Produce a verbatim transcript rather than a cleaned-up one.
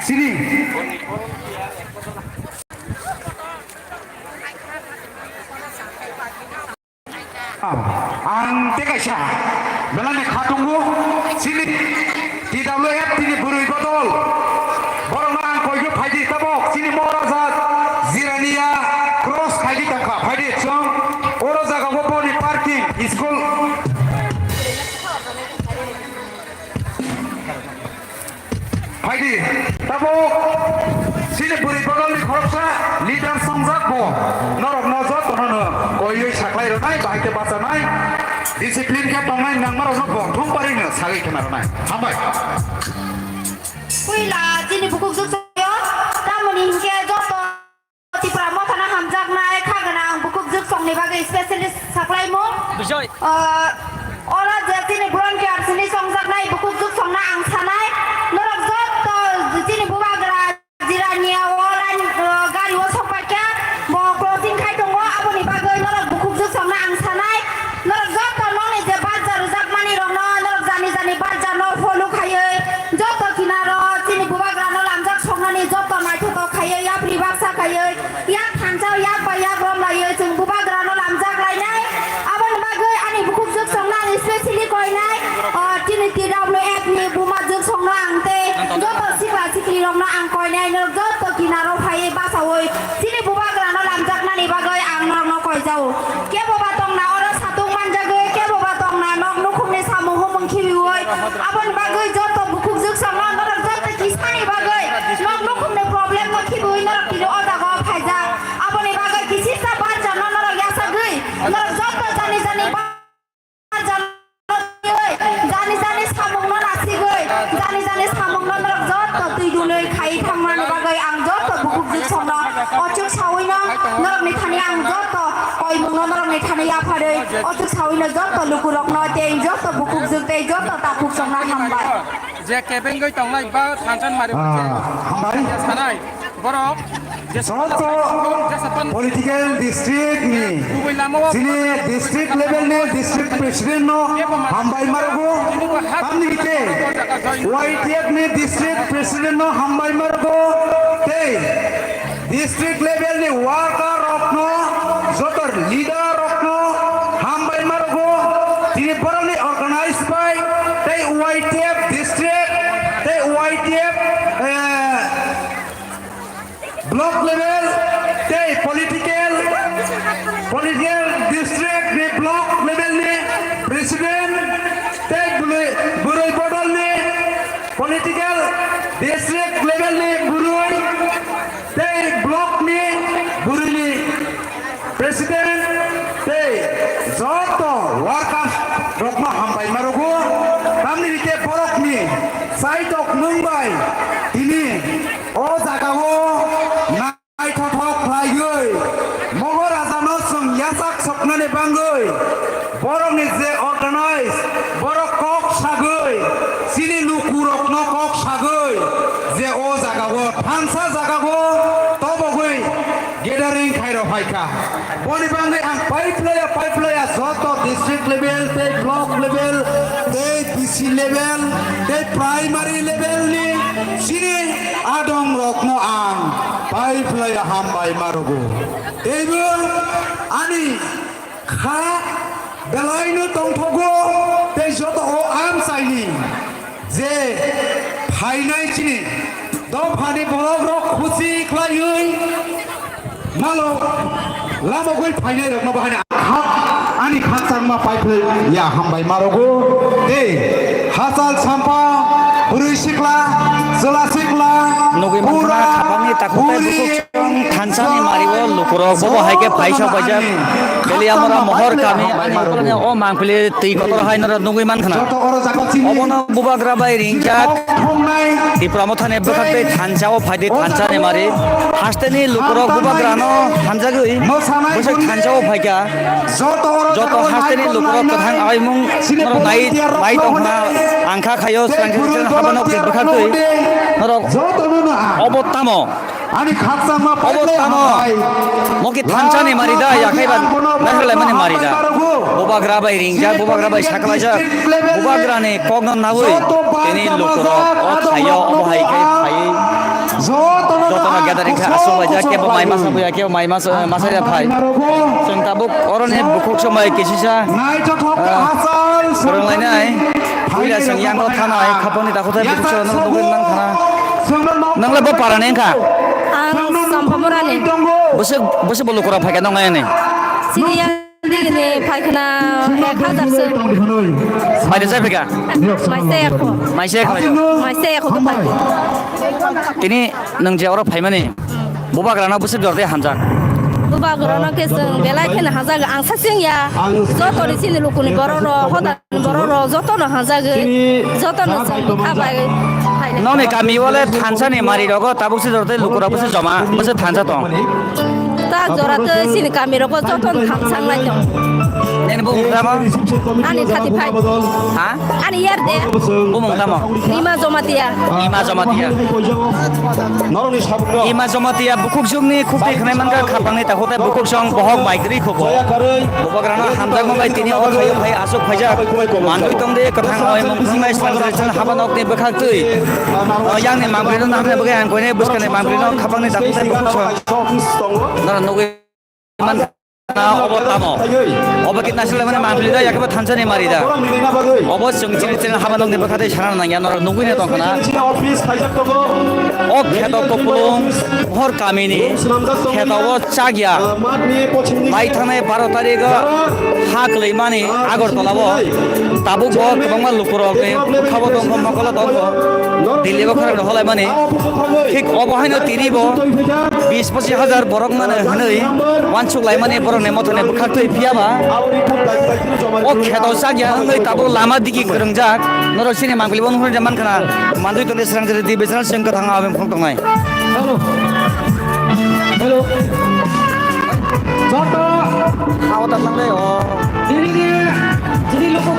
Sini. Ang tei kaisa belai ni kha tongo, chini T W F tini bwrwi bodol. Borokno ang koigo phaidi tabok, chini Moraja Jirania cross khaidi tongkha, phaidi chwng oro jaga o boni parking school. Phaidi, tabuk chini bwrwi bodolni khoroksa leader songjak bo. Norokno jotono no koiwi saklai rwnai, bahai khe bachanai, discipline khe tongnai nangmarokno bo thung parino sagwi khna rwnai. Hambai. Puila chini bukhuk jwk sayo, tamoni hinkhe joto Tipra mothano hamjaknai kha gwnang bukhuk jwk songni bagwi specialist saklaimung. Bijoy. Ah, oro je chini volunteer sini songjaknai bukhuk jwk songno ang sanai. Norok jotto chini bubagra jirania o line, ah, gari o sokpaikha, bo crossing khai tongo, aboni bagwi norok bukhuk jwk songno ang sanai. Norok jotto nokni je barja rwjakmani rokno, norok jani jani barja no follow khaiwi, jotto kinaro chini bubagra no lamjak soknani jotto naithotok khaiwi, yapri baksa khaiwi, yak thansa yak bai yak romlaiwi chwng bubagra no lamjak lainai. Aboni bagwi ani bukhuk jwk songno ang specially koinai, o, chini T W F ni buma jwk songno ang tei jotto sikla sikli rokno ang koinai, norok jotto kinaro phaiwi basawi chini bubagra no lamjaknani bagwi ang norokno koijao. Kebo ba tongna oro satung manjagwi, kebo ba tongna nok nukhungni samung humung khibiwi. Aboni bagwi joto bukhuk jwk songno norok joto kisani bagwi nok nukhungni problem no khibiwi norok tini o jaga o phaijak. Aboni bagwi kisisa barja no norok yasagwi norok joto jani jani ba-, jani jani samung no nasigwi, jani jani samung no norok joto twi dunwi khai thangmani bagwi ang joto bukhuk jwk songno ochuk sawi no norok ni thani ang joto koimung no norok ni thani yapharwi ochuk sawi no joto lukurok no tei joto bukhuk jwk tei joto takhuk songno hambai. Je kebengwi tongnai ba thansa ni mari Ah, hambai. Sanai. Borok, je joto political district ni, chini district level ni district president no hambai marogo, tamni hite Y T F ni district president no hambai marogo, tei district level ni worker rok no, joto leader rok no hambai marogo, tini borok ni organize bai, tei Y T F district, tei Y T F, eh, Block level tei political, political district ni block level ni president tei bwrwi, bwrwi bodol ni political district level ni bwrwi tei block ni bwrwi ni president tei joto workers rokno hambai marogo, tamni hike borok ni saitok nwng bai tini o jaga o naithothok khlaiwi Mogo Raja no chwng yachak soknani bangwi borok ni je organize, borok kok sagwi, chini lukurok no kok sagwi je o jaga o thansa jaga o tobogwi gathering khairok phaikha. Boni bangwi ang paiplaya, paiplaya joto district level tei block level tei D C level tei primary level ni chini adong rokno ang paiplaya hambai marogo. Teibo ani kha belaino tongthogo tei joto o amchaini je phainai chini dophani borok rok khusi khlaiwi malo lamogwi phainai rokno bahai ha ani khakchangma paiphai ya hambai marogo tei hachal sampa bwrwi sikla chwla sikla nugwi mankha bura khapangni takhuk tei buri bukhuk. Thansani mario lukurok bobo hai khe phaisa paijak. Beliamura mohor kami ani ukurani o mangpili twi kotor hai noro nugwi mankha na. Obono bubagra bai ringjak. Tipra mothani bwkhak tei thansa o phaidi thansani mari. Hasteni lukurok bubagrano hamjagwi bwswk thansa o phaikha. Joto hasteni lukurok kwthang aimung norok nai nai tongkhna angkha khaio swrang swrang habano bwkhak twi norok obo tamo. Ani khakchangma obo tamo. Moki thansani mari da, yakhai ba nakhwlai mani mari da. Bubagra bai ringjak, bubagra bai saklaijak, bubagrani kokno nawi tini lukurok o thaio obo hai khe phaiwi Gadar wngkha aswk laijak, kebo mai masa buya, kebo mai masa, masa ya phai. Chwng tabuk oroni bukhuk somoi kisisa, ah, rwnglainai. Puila chwng yango thanai, khapangni takhuk thai bukhuk somoi nang nugwi nang thana. Nang le bo parani wngkha? Ang Sampamurani. Bwswk, bwswk bo lukurok phaikha nang nai ani? Sini ya. Digini phaikna ek hajar se. Maida jai phika? Maisa ekho. Maisa ekho. Maisa ekho ko phai. Tini nwng je oro phaimani. Bubagrano bwswk jordi hamjak. Bubagrano ke chwng belai kheno hamjak ang sasing ya. Joto ni sini lukuni borok ro hoda borok ro joto no hamjak. Joto no chwng khabai. Noni kami wale thansa ni mari rogo tabuk se jordi lukurok bwswk joma bwswk thansa tong. Ta jora tei chini kami rogo joto no thamsang lai tong. Nini bumung tamo? Ani thirty five. Ha? Ani yar de. Bumung tamo? Rima Jomatia. Rima Jomatia. Rima Jomatia bukhuk jugni khukti khnai manka khapangni takhuk tei bukhuk song bohok bai gri khubo. Bubagrano hamjakma bai tini o khayo phai aswk phaijak. Manwi tongde kwthang oi mung thungnai sangre chwng haba nokni bwkhak twi. O yangni mangpirino hamya bagwi ang koinai bwskangni mangpirino khapangni takhuk tei bukhuk song. Nara nugwi man na obo tamo. Obo kit nasil mane mangpili da yakaba thansa ni mari da. Obo chwng chini chini haba nokni bwkha tei sana nang ya norok nugwi na tongkha na. O kheto kopulung hor kamini kheto o chagya. Bai thangnai baro tarik o ha kwlwi mani Agartala o tabuk bo kwbangma lukurokni bwkhabo tongkho mokolo tongkho. Delhi o khorang rok holaimani. Thik obo haino tini bo bis pochis hajar borok mano hwnwi uansuk laimani borokni mothoni bwkhak twi phiya ba. O kheto chakya wngwi tabuk lama digi kwrwngjak. Norok chini mangpili bo nuhur man khna. Mandwi tongdi srang jere di bichara seng kwthang abeng phung tongnai. Hello. Hello. Joto. Hao ta thangnai o. Chini ni, chini luku